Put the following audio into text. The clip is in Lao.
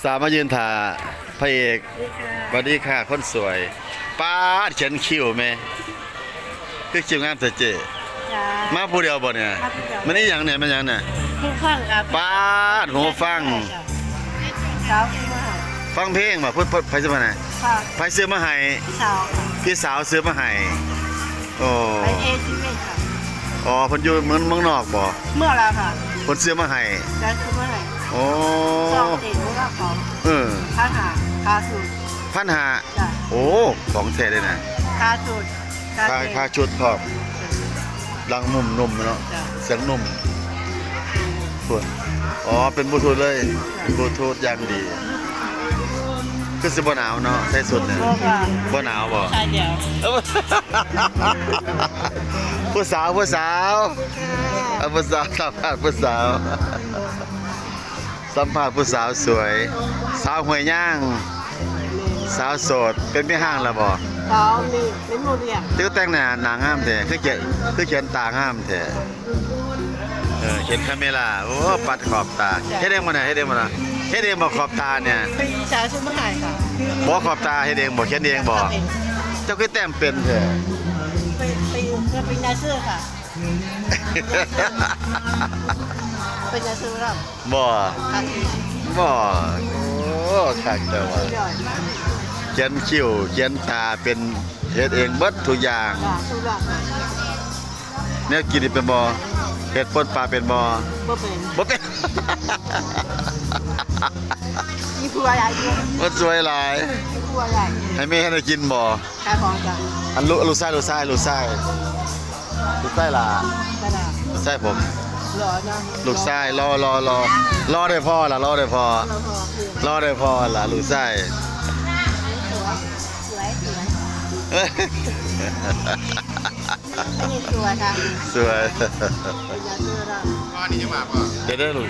ສາວມາຢືນຖ້າພະເອກ. ສະຫວັດດີຄ່ະ ຄົນສວຍ. ປາດ ຂຽນຄິ້ວແມ່ ຄືຄິ້ວງາມແທ້ເຈ້. ຈ້າ ມາຜູ້ດຽວບໍ່ນີ້? ມາຜູ້ດຽວ. ມັນອີ່ຫຍັງນີ້? ມັນຫຍັງນີ້? ຫູຟັງຄັບ. ປາດ ຫູຟັງ. ສາວຊື້ມາໃຫ້. ຟັງເພງບໍ່? ເພິ່ນ ເພິ່ນ ໃຜຊື້ມາໃຫ້? ຄ່ະ. ໃຜຊື້ມາໃຫ້? ພີ່ສາວຄ່ະ. ພີ່ສາວຊື້ມາໃຫ້. ໂອ້ ໄປເອຊີເວັນຄ່ະ. ອໍ ເພິ່ນຢູ່ເມືອງ ເມືອງນອກບໍ່? ເມືອງລາວຄ່ະ. ເພິ່ນຊື້ມາໃຫ້. ຈ້າ ຊື້ມາໃຫ້. ໂອ້ ສອງເຕັມລະຂອງ. ເອີ ພັນຫ້າ ຄ່າຊຸດ. ພັນຫ້າ. ຈ້າ ໂອ້ ຂອງແທ້ເດ້ນະ. ຄ່າຊຸດ ຄ່າ ຄ່າຊຸດພ້ອມ. ດັງນຸ້ມໆເນາະ. ຈ້າ ສຽງນຸ້ມ. ພຸ້ນ ອໍ ເປັນບລູທູດເລີຍ. ບລູທູດຢ່າງດີ. ຄືຊິບໍ່ໜາວເນາະ ໃສ່ຊຸດນີ້. ບໍ່ຄ່ະ. ບໍ່ໜາວບໍ່? ໃສ່ດຽວ. ເອີ ຜູ້ສາວ ຜູ້ສາວ. ເອີ ຜູ້ສາວ ສຳພາດຜູ້ສາວ. ສຳພາດຜູ້ສາວສວຍ ສາວຫ້ວຍຍາງ ສາວໂສດ. ເປັນແມ່ຮ້າງແລ້ວບໍ່? ສາວນີ້ເປັນໝູ່ລ້ຽງ. ເຈົ້າແຕ່ງໜ້າ ໜ້າງາມແທ້ ຄືຂຽນ ຄືຂຽນຕາງາມແທ້. ເອີ ເຫັນຄາເມລາ. ໂອ້ ປັດຂອບຕາ. ເຮັດເອງບໍ່ນີ້? ເຮັດເອງບໍ່ນີ້? ເຮັດເອງບໍ່ຂອບຕານີ້? ພີ່ສາວຊື້ມາໃຫ້ຄ່ະ. ບໍ່ ຂອບຕາເຮັດເອງບໍ່? ຂຽນເອງບໍ່? ເຮັດເອງ. ເຈົ້າຄືແຕ້ມເປັນແທ້? ໄປ ໄປ ໄປນາຍຊື່ຄ່ະ. ເປັນຫຍັງຊື້ນຳ? ບໍ່ ຄັກ ບໍ່. ໂອ້ ຄັກແຕ່ວ່າ ຂຽນຄິ້ວ ຂຽນຕາເປັນ ເຮັດເອງເບິດທຸກຢ່າງ. ຈ້າ ສຸດຍອດ. ແນວກິນນີ້ເປັນບໍ່? ເຮັດປົ່ນປາເປັນບໍ່? ບໍ່ເປັນ. ບໍ່ເປັນ. ມີຜົວຫຼາຍຢູ່. ຄົນສວຍຫຼາຍ. ມີຜົວຫຼາຍ. ໃຫ້ແມ່ເຮັດໃຫ້ກິນບໍ່? ຂາຍຂອງຈ້າ. ອັນລູກ ລູກຊາຍ ລູກຊາຍ ລູກຊາຍ ລູກຊາຍຫຼ້າ ໄປລະ ລູກຊາຍຜົມ ຫຼໍ່ນະ. ລູກຊາຍ ຫຼໍ່ ຫຼໍ່ ຫຼໍ່ ຫຼໍ່ໄດ້ພໍລະ ຫຼໍ່ໄດ້ພໍ ຫຼໍ່ໄດ້ພໍລະ ລູກຊາຍ. ສວຍ ສວຍ ສວຍ ອັນນີ້ສວຍນະ ສວຍ. ເປັນຫຍັງຊື່ນະ? ເຮັດໄດ້ລູກ.